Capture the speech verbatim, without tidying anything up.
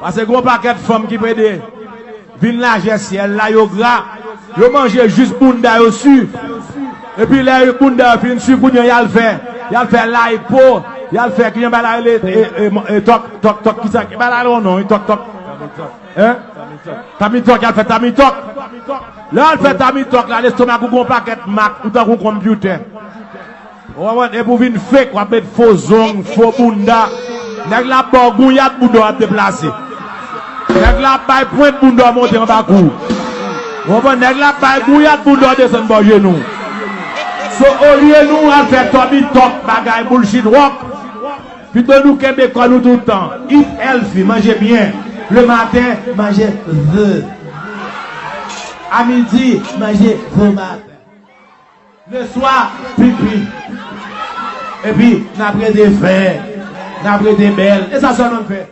Paske gen yon pakèt fanm ki pede vin lajè syèl la, yo gra, yo manje jis bounda yo swi. Epi lè bounda yo fin swi, kounye a y al fè, y al fè lipo, y al fè, ki jan bay la rele, e, e, e, tòk, tòk, tòk, kisa, ki bay la non, non, tòk, tòk. Hein? Tummy tuck, y al fè tummy tuck. Lè y al fè tummy tuck la, lestomak ou gen yon pakèt mak, ou tankou konpyutè. Ou konprann? Epi w vin fake, w ap met fo zong, fo bounda. Nèg la ap ba w gouyad, bounda w ap deplase. Nèg la ap bay pwent, bounda w monte anba kou. Ou konprann? Nèg la ap bay gouyad, bounda w desann bò jenou. So, olye nou al fè tummy tuck, bagay bullshit wòk, pito nou kenbe kò nou tout tan. Eat healthy, manje byen. Le maten, manje ze. A midi, manje ze maten. Le swa, pipi. Epi, n ap rete fè. N ap rete bèl. E sa sèlman n fè.